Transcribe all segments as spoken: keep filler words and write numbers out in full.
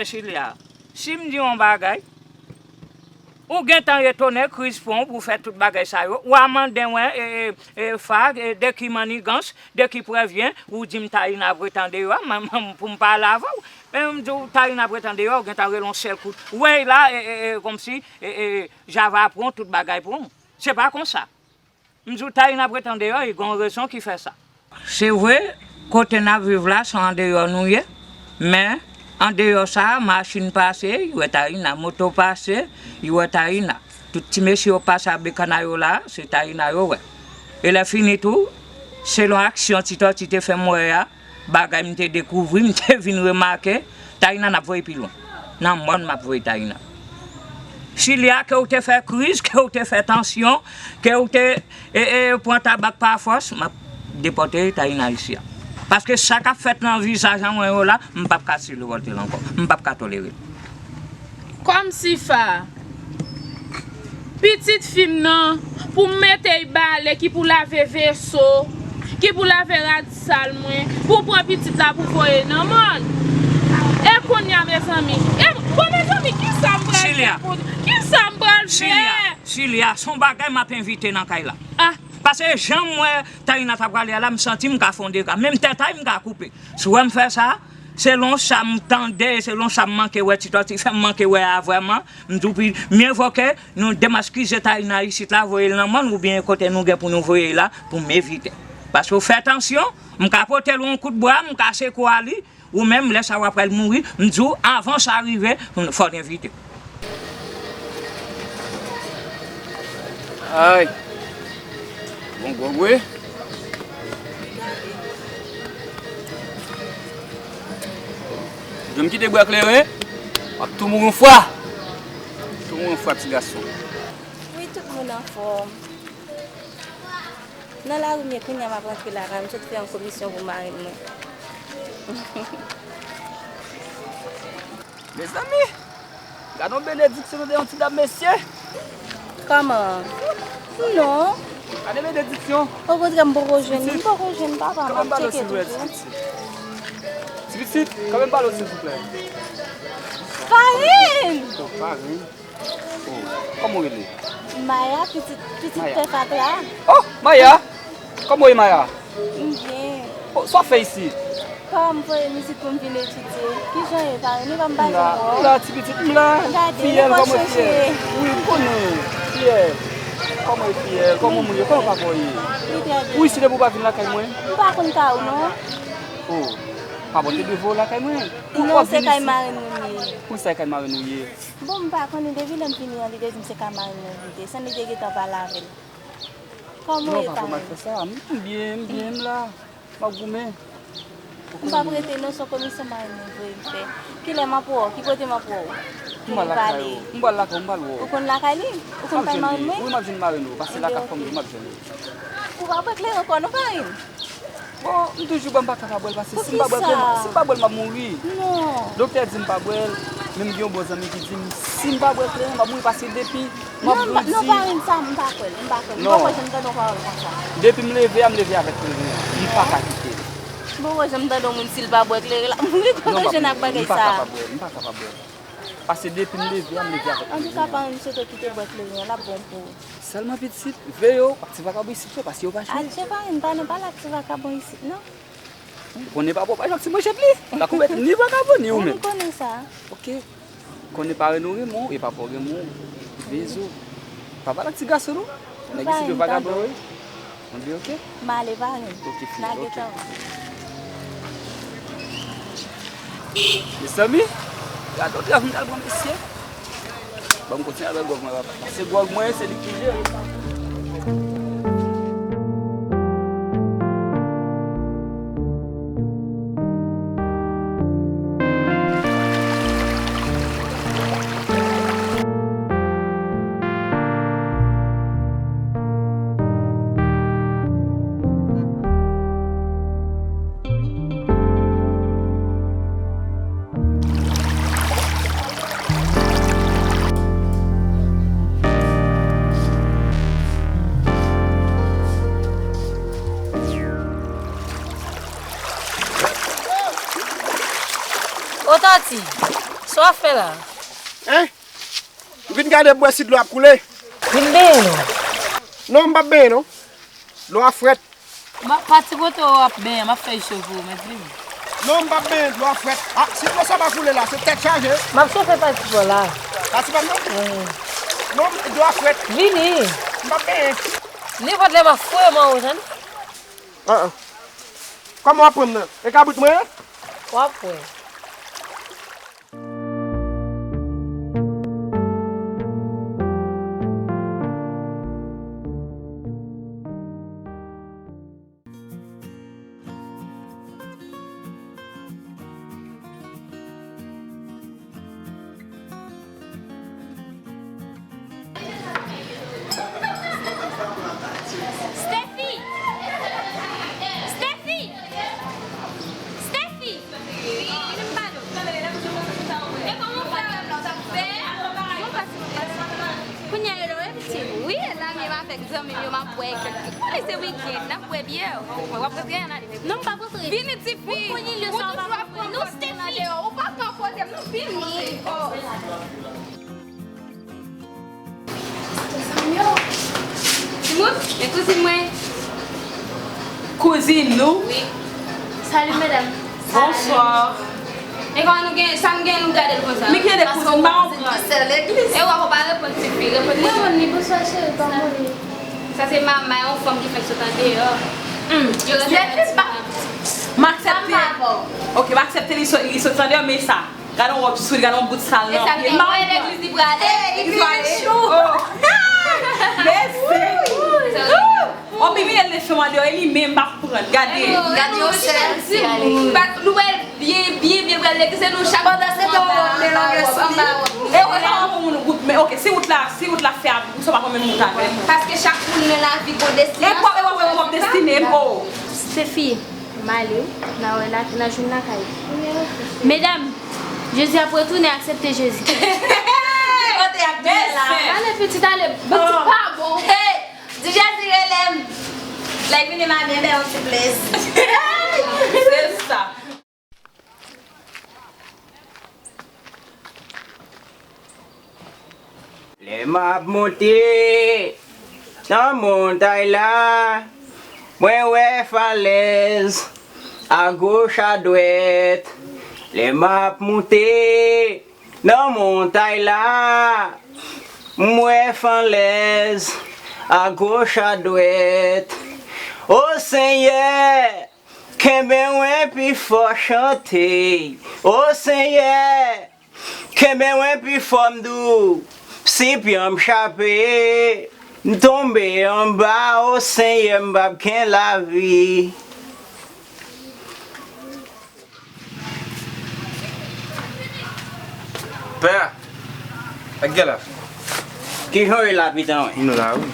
Chilya, si m di w yon bagay, ou gentan etone, kriz pran w pou w fè tout bagay sa yo. W a mande mwen, e, e, e, Fa, e, de ki mannigans, de ki prèv vyen, ou di m Taïna pretan deyò a, m, m, m, pou m pale avè w. Men m di w Taïna pretan deyò a, ou gentan rele yon sèl kout. Wey la, e, e, e, kòmsi, e, e, Java pran w, tout bagay pran w. Se pa konsa. M di w Taïna pretan deyò, e gen yon rezon ki fè sa. Se vre, kote n ap viv la, se andeyò nou ye, men andeyò sa a, machin pase, y wè Taïna, moto pase, y wè Taïna. Tout ti mesye yo pase ak bekana yo la, se Taïna yo wè. E lè fini tou, selon aksyon Ti Tòti te fè m wè a, bagay m te dekouvri, m te vin remake, Taïna n ap voye pi lwen. Nan mòn m ap voye Taïna. Chilya, ke w te fè kriz, ke w te fè tansyon, ke w te, e, e, pran tabak pa fòs, m ap depòte Taïna isi a. Paske sa k ap fèt nan vizaj an mwen yo la, m p ap ka sipòte l ankò. M p ap ka tolere l. Kòmsi Fa, pitit fi m nan, pou m mete y bale ki pou lave veso, ki pou lave rad sal mwen, pou w pran pitit la pou voye nan mòn. E kounye a, mezanmi, e, bon, mezanmi, kisa m pral fè Chilya, pou, kisa m pral fè? Chilya, Chilya, se yon bagay m ap evite nan kay la. Ah. Paske jan m wè Taïna t ap prale a la, m santi m ka fè yon dega. Menm tèt a y m ka koupe. Si w wè m fè sa, selon sa m tande, selon sa m manke wè, Ti Tòti fè m manke wè a vrèman, m di w pi, mye vo ke nou demaskize Taïna isit la, voye l nan mòn, oubyen kote nou gen pou nou voye l la, pou m evite. Paske w fè tansyon, m ka pote l yon kout bra, m ka sekwe li, ou menm, lè sa w ap pral mouri, m di w, avan sa rive, fò n evite. Ay. Bon gwòg wi. Janm kite bwa kleren, w ap tou mouri yon fwa. Tou mouri yon fwa, ti gason. Wi, tout moun anfòm. Nan lari m ye kounye a, m ap rantre lakay m, sot fè yon komisyon pou marenn mwen. Mezanmi, gade yon benediksyon nan de yon ti dam, mesye. Kòman? Non. Gade benediksyon. Okontrè, m poko jwenn li, m poko jwenn papa, m ap tcheke toujou. Ti pitit, kanmenm pale w, silvouplè. Farin! Oh, Farin. Oh, kòman w rele? Maya, pitit, pitit Pè Fatra. Oh, Maya! Kòman w ye, Maya? M byen. Oh, sa w ap fè isit? Papa m voye m isit pou m vin etidye. Kijan w ye, Farin? Nou pa m pa jwenn wè w. M la, ti pitit, m la. Gade, fiyèl, kòman w ye? Wi, m konnen. Fiyèl. Kòman w ye, fiyèl? Kòman moun ye? Kòman papa w ye? Li trè byen. Ou isit epi w pa vin lakay mwen? M pa konn kay ou, non. Oh, papa w te dwe voye w lakay mwen. Non, se kay marenn nou m ye. Poukisa se kay marenn ou ye? Bon, m pa konnen, depi lè m vini an, li te di m se kay marenn mwen li te. San li te gentan pale avè l. Kòman w ye, Farin? Non, pa fè m al fè sa. M byen, m byen, m la. M ap goumen. M p ap rete non, se yon komisyon marenn mwen voye m fè. Kilè m ap wè w? Ki kote m ap wè w? M pral lakay ou. M pral lakay ou, m pral wè w. Ou konn lakay li? Ou konn kay marenn mwen? Wi, m ap jwenn marenn ou. Pase lakay fanmi ou, m ap jwenn ou. Ou pa bwè kleren ankò non, Farin? Bon, m toujou bwè, m pa ka pa bwè l, paske si m pa bwè l, si m pa bwè l, m ap mouri. Non. Doktè di m pa bwè l, men m gen yon bon zanmi ki di m, si m pa bwè kleren, m ap mouri, paske depi m ap grandi. Non, Farin, sa, m pa kwè l, m pa kwè l. M poko janm tande yon pawòl konsa. Depi m leve a, m leve avèk kleren an. Li pa ka kite l. M poko janm tande yon moun, si l pa bwè kleren, l ap mouri, kote w jwenn ak bagay sa? Non, m pa ka pa bwè l, m pa ka pa bwè l. Paske depi m leve a, m leve avèk kleren an. Antouka, Farin, m swete w kite bwè kleren an, l ap bon pou ou. Sèlman pitit, veye w ak ti vakabon isit yo, paske yo pa chanje. Adje, Farin, pa nan pale ak ti vakabon isit, non. Ou konnen papa w pa janti manchèt li. L a konbèt ni vakabon, ni ou menm. Wi, m konnen sa. Ok. Konnen parenn ou renmen w, e papa w renmen w. Veye zye w. Pa pale ak ti gason, non. Nèg isit yo vakabon, wi. Anben, ok. M ale, Farin. Ok, fi, n a gentan wè. Mezanmi, gade yon trè vin al pran mesye. Ban m kontinye avèk gwòg mwen, papa. Se gwòg mwen, se li ki jere. Otòti, se Sa w ap fè la? Hein? M vin gade pou wè si dlo ap koule. Vin benyen non. Non, m p ap benyen non. Dlo a frèt. Ma, pati kote w ap benyen, m ap fè iso pou ou, mèt vini. Non, m p ap benyen, dlo a frèt. Ah, si dlo sa pa koule la, se tèt chaje. M ap chofe pati pa w la. Pati pa m nan? Wi. Non, dlo a frèt. Vini. M p ap benyen. Nenpòt lè m ap foure m anwo, tande? Ah, ah. Kòman w ap pran m nan? E kabrit mwen ye? W ap wè. Steffi! Steffi! Steffi! Vin m pale w. E kòman w fè? Bon, pase, pase. Kounye a, yo lè w envite m. Wi, e la menm avèk zanmi m yo, m ap bwè kèk. Konnen se wikenn, n ap bwè byè. W ap rete an ale. Non, m p ap rantre. Vini, tifi. Ou konn ilye sa, w pa konprann. Non, Steffi. Ou pa ka koze m, non, vini. Timoun, men kouzin mwen. Kouzin nou? Wi. Salut, madame. Bonsoir. E kòman nou gen, sa nou gen nou gade l konsa? Men ki de kouzin, m pa konprann. E w ap pa reponn tifi, reponn li. Mwen, mwen, li, bonsoir, cheri, kòman w ye? Sa se manman, yon fanm ki fèk sot andeyò. Hmm. Yo rele tifi. M aksepte. Ok, m aksepte li sot, li sot andeyò, men sa. Gade yon wòb sou li, gade yon bout sal nan pye l. E sa l gen, legliz li prale. Legliz li prale. Oh. Mèsi. Anpi vin el lefe mwen deyò, e li menm pa konprann. Gade. Gade yon sèl ti ale. Nou wè l byen, byen, byen pral legliz, se nou chak. Pandan se tan, wòb de langè sou li. E wè sa w ap pran moun wout, men ok, si wout la, si wout la fè a, ou sa w ap pran menm wout avè l. Paske chak moun nan lavi gon destinasyon. E wè, e wè, wòb destine, oh. Steffi, m ale, n a wè la, n a jwenn lakay. Medam, Jezi ap retounen, aksepte Jezi. Kote y ap tounen la? Ale pitit, ale. Pitit pa bon. Hey, di Jezi rele m. Lè l vini, m a byen bay yon ti plis. Se sa. Lè m ap monte nan montay la, mwen wè falèz agoch adwèt. Lè m ap monte nan montay la, m wè falèz agoch adwèt. O Senyè, kenbe mwen pi fò, chante. O Senyè, kenbe mwen pi fò, m di w, si pyan m chape, m tonbe anba, o Senyè, m p ap gen lavi. Pè, ak gè la. Kijan w ye la, pitan, wi? Nou la, wi.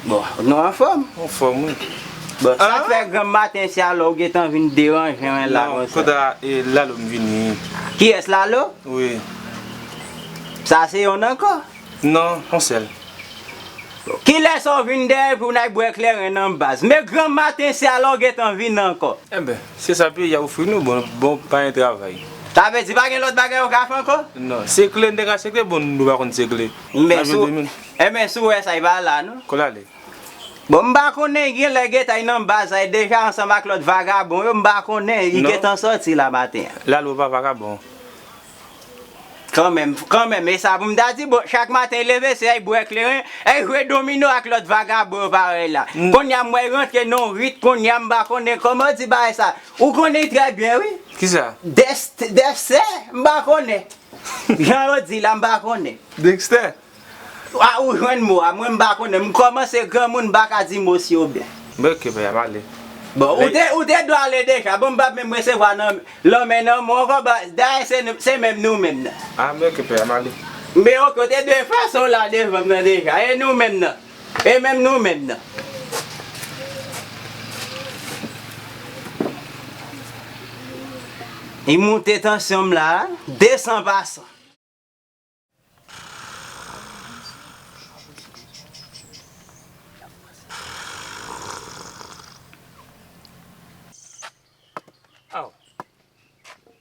Bon, nou anfòm? Anfòm, wi. Bon, sa k fè granm maten si alò ou gentan vin deranje mwen la konsa? Non, kòm e Lalo m vini. Kiyès, Lalo? Wi. Sa se yonn ankò? Non, yon sèl. Kilès ou vin dèyè pou n al bwè kleren nan baz? Men granm maten si alò ou gentan vin ankò. Enben, se sa peyi a ofri nou, bon, bon, pa gen travay. Sa vle di pa gen lòt bagay ou ka fè ankò? Non, sekle, n te ka sekle, bon, nou pa konn sekle. Enben, si w wè sa, e pa la, non. Kòl ale. Bon, m pa konnen, genlè Getay nan baz la, e deja ansanm ak lòt vagabon yo, m pa konnen, li gentan sòti la maten an. Lalo pa vagabon. Kanmenm, kanmenm, e sa pou m ta di, bon, chak maten, e leve, se ay bwè kleren, ay jwe domino ak lòt vagabon yo parèy la. Kounye a, m wè, y rantre nan yon rit, kounye a, m pa konnen kòman w di bagay sa. Ou konnen l trè byen, wi. Kisa? Dèf-, Dèfsè, m pa konnen. Jan yo di la, m pa konnen. Dèkstè? A, ou jwenn mo a, mwen m pa konnen. M kòmanse granmoun, m pa ka di mo si yo byen. Bon, ok, pè, m ale. Bon, ou te, ou te dwe ale deja. Bon, m p ap menm resevwa nan lanmen nan men w ankò, ba, dayè se, se menm nou menm nan. A, men ok, pè, m ale. Men ok, ou te dwe fè sa w la devan m nan deja. E nou menm nan. E menm nou menm nan. Li moute tansyon m la, de san pa san. Aw.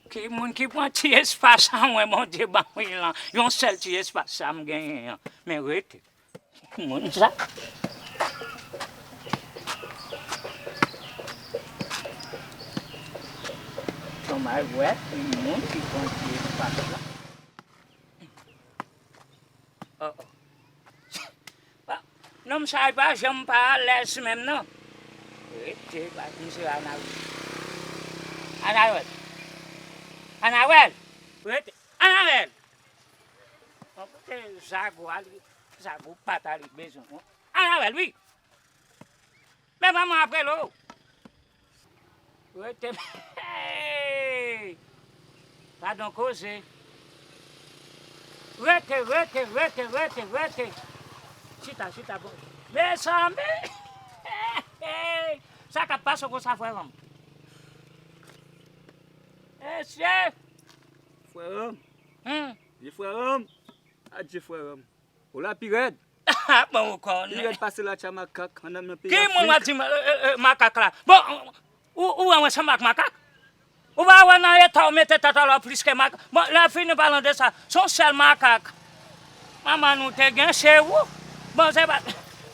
Ki Moun ki pran ti espas an mwen, Bondye ban mwen lan, yon sèl ti espas sa m genyen an. Men rete. Moun sa. Kòman wè, moun ki pran ti espas la. Oh, oh. Bon, nonm sa pa janm pa alèz menm non. Rete, pa misye Anawèl. Anawèl. Anawèl. Rete. Anawèl. Bon, kote zago a li, zago pata li bezwen. Anawèl, wi. Men manman ap rele w. Rete. Hey! Gadon koze. Rete, rete, rete, rete, rete. Chita, chita, bon. Mezanmi! Hey! Sa k ap pase konsa, frè m? Mesye! Frè m. Hmm. Vye frè m. Adye frè m. Ou la pi rèd. Bon, ou konnen. Pi rèd pase latcha makak anndan nan peyi Afrik. Ki moun w ap di ma- e- e- e- makak la? Bon, ou ou wè mwen sanble ak makak? Ou pa wè nan eta w mete tèt w la w plis ke makak? Bon, lè fini palan de sa, se yon sèl makak. Manman nou te gen, se ou. Bon, se pa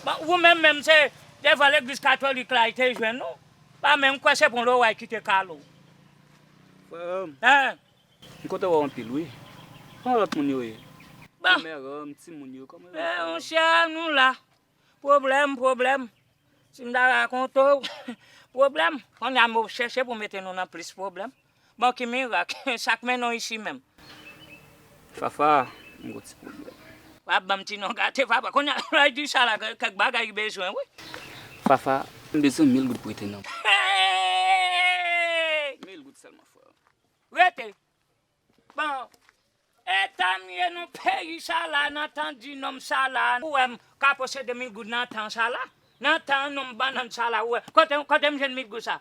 bon, ou menm menm se devan legliz katolik la y te jwenn ou. Pa menm kwè se pou loway ki te kale w. Frè m. Hein? M kontan wè w anpil wi. Kòman lòt moun yo ye? Bon. Mè ranm, timoun yo, kòman yo ye? Eh, monchè, nou la. Pwoblèm, pwoblèm. Si m ta rakonte w, pwoblèm. Kounye a m ap chèche pou mete nou nan plis pwoblèm. Bon, ki mirak. Sa k mennen w isi menm? Fafa, m gon ti pwoblèm. W ap ban m ti non gate, Fafa. Kounye a, lè w di sa la, kèk bagay bezwen, wi. Fafa, m bezwen mil goud prete nan. Hey! Mil goud sèlman, frè. Rete. Bon, eta m ye nan peyi sa la, nan tan di nonm sa la, ou wè m ka posede mil goud nan tan sa la? Nan tan nonm bannann sa la, ou wè, kote, kote m jwenn mil goud sa?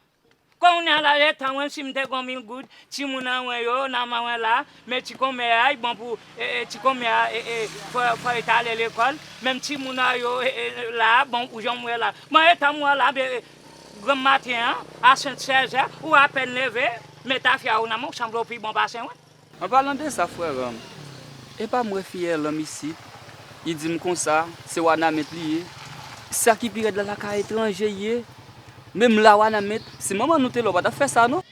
Kounye a la, eta mwen, si m te gon mil goud, timoun an mwen yo, nan men mwen la, men ti konmè a, li bon pou, e, e, ti konmè a, e, e, fò, fò yo t ale lekòl, menm timoun an yo, e, e, la, bon, ou jan m wè la. Bon, eta m wè la, be, granm maten an, a senk sèzè, ou apèn leve, men tafya ou nan men w, sanble w pi bon pase mwen. An palan de sa, frè Ranm, epa m wè fi Èlanm isit, li di m konsa, se Wanament li ye. Sa ki pi rèd la, lakay etranje li ye. Menm la, Wanament, si manman nou te la, ou pa t ap fè sa, non.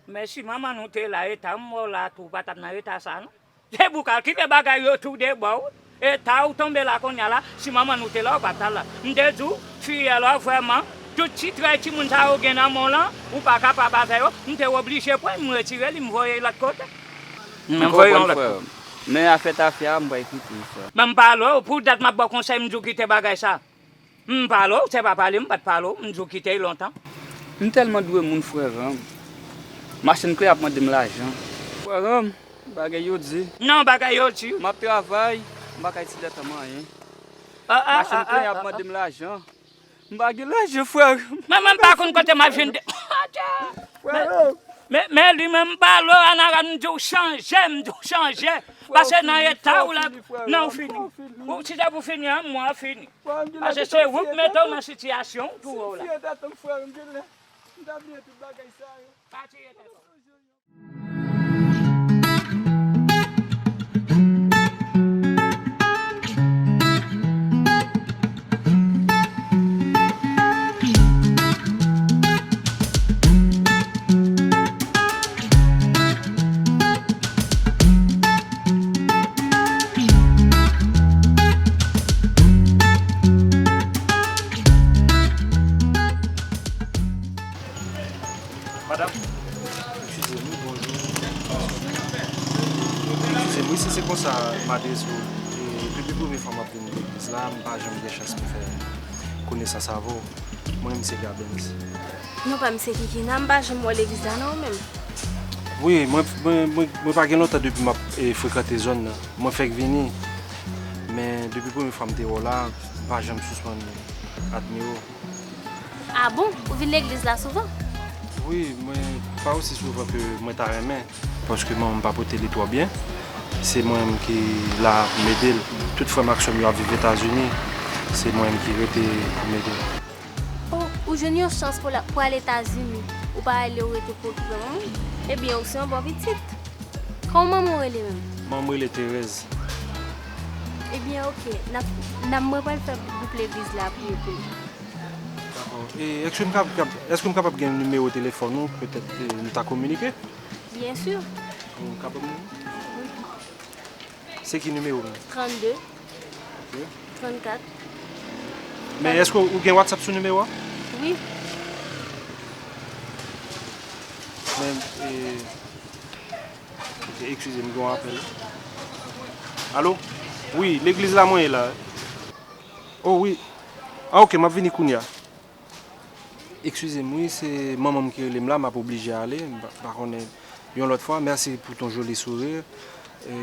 Men si manman nou te la, eta m wè w la tou, ou pa t ap nan eta sa, non. Se pou w kalkile bagay yo tou de bò, wi. Eta ou tonbe la kounye a la, si manman nou te la, ou pa t al la. M te di w, Fiyèl, vrèman, tout ti trèy timoun sa yo gen nan men w lan, ou pa kapab avè yo. M te oblije pran l, m retire li, m voye l lòt kote. M voye yon lòt kote. Men afè tafya a, m pral kite l, frè. Men m pale w, pou dat m ap ba w konsèy, m di w kite bagay sa. M pale w, se pa pale m pa t pale w, m di w kite l lontan. M tèlman dwe moun, frè Ranm. Machann klè ap mande m lajan. Frè Ranm, bagay yo di. Non, bagay yo di. M ap travay, m pa ka itilize tan m anyen. Ah, ah, machann klè ap mande m lajan. M pa gen lajan, frè Ranm. Men, men m pa konn kote m ap jwenn de. Frè Ranm. Men, men li menm m pale w, Anaran, m di w chanje, m di w chanje. Pase nan eta w la, non, ou fini. Ou, si se pou fini, an, mwen fini. Pase se ou k mete w nan sitiyasyon ou twouve w la. Pa tiye tèt ou. Madam, eskize m, wi, bonjou. Eskize m, wi, si se konsa m adrese w. E, depi premye fwa m ap vin legliz la, m pa janm gen chans pou fè konesans avè w. Mwen, m se Gabens. Non, pa m se Kikina, m pa janm wè w legliz la, non, ou menm? Wi, mwen, mwen, mwen, mwen pa gen lontan depi m ap, e, frekante zòn nan. Mwen fèk vini, men depi premye fwa m te wè w la, m pa janm sispann admire w. Ah bon? Ou vin legliz la souvan? Wi, mwen pa osi souvan ke mwen ta renmen, paske manman m pa pote li twò byen. Se mwen menm ki la pou m ede l. Tout frè m ak sè m yo ap viv Etazini, se mwen menm ki rete pou m ede l. Oh, ou jwenn yon chans pou la, pou al Etazini. Ou pa ale, ou rete pou okipe manman w. Ebyen, ou se yon bon pitit. Kòman manman w rele menm? Manman m rele Terèz. Ebyen, oke. N ap, n ap, mwen pral fè gwoup legliz la priye pou li. Dakò. E èske m kab, kab, èske m kapab gen nimewo telefòn ou? Petèt, e, nou ta kominike? Byen si. Ou kapab? Se ki nimewo menm? Trannde. Ok. Trannkat. Men èske ou gen WhatsApp sou nimewo a? Wi. Men, e, ok, eskize m, gen yon apèl. Alo? Wi, legliz la mwen ye la. Oh, wi. Ah, ok, m ap vini kounye a. Eskize m, wi, se manman m ki rele m la, m ap oblije ale. M pa, pa konnen yon lòt fwa. Mèsi pou ton joli sourire. E,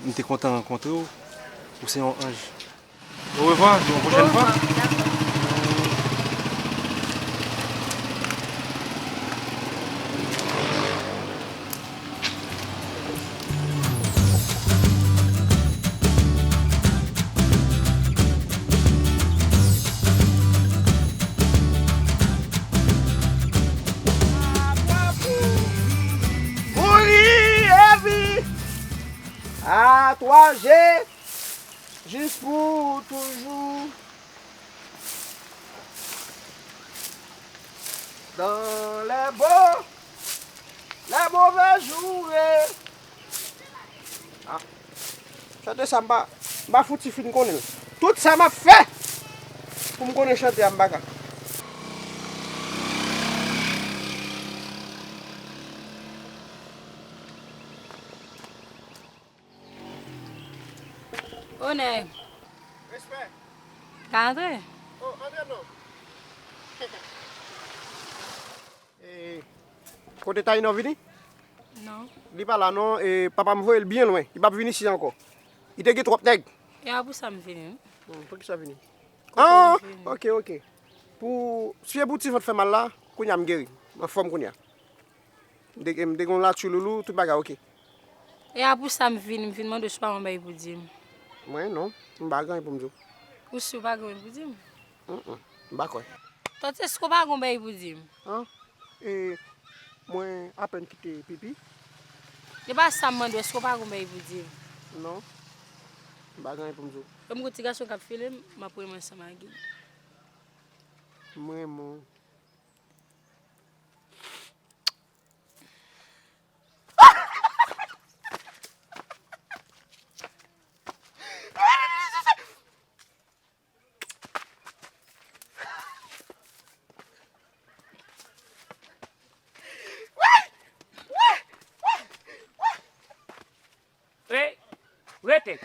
m te kontan rankontre w. Ou se yon anj. Orevwa, yon pwochèn fwa. Orevwa, dakò. Mouri, Evi, a twa je, jis pou toujou. Dans les bons, les mauvais jours. Ah. Chante sa, m pa, m pa fouti fin konnen l. Tout sa m ap fè pou m konnen chante a, m pa ka. O nèg. Respè. Ka antre? Oh, antre non. E, kote Taïno vini? Non. Li pa la non, e papa m voye l byen lwen. Li p ap vin isi ankò. Li te gen twòp nèg. E a pou sa m vini, wi. Hmm, poukisa vini? Ah, ok, ok. Pou, se pou ti vant fè mal la, kounye a m geri. M anfòm kounye a. M te, m te gen yon latchou loulou, tout bagay ok. E a pou sa m vin, m vin mande w si w pa gen yon bagay pou di m. Mwen, non. M pa gen anyen pou m di w. Ou si w pa gen anyen pou di m? Mm, mm. M pa kwè. Tòti, èske w pa gen yon bagay pou di m? An? E, mwen apèn kite pipi. E pa sa m mande w, èske w pa gen yon bagay pou di m? Non. M pa gen anyen pou m di w. Lè m gon ti gason k ap file m, m ap renmen ansanm ak li. M renmen w. Ey, rete.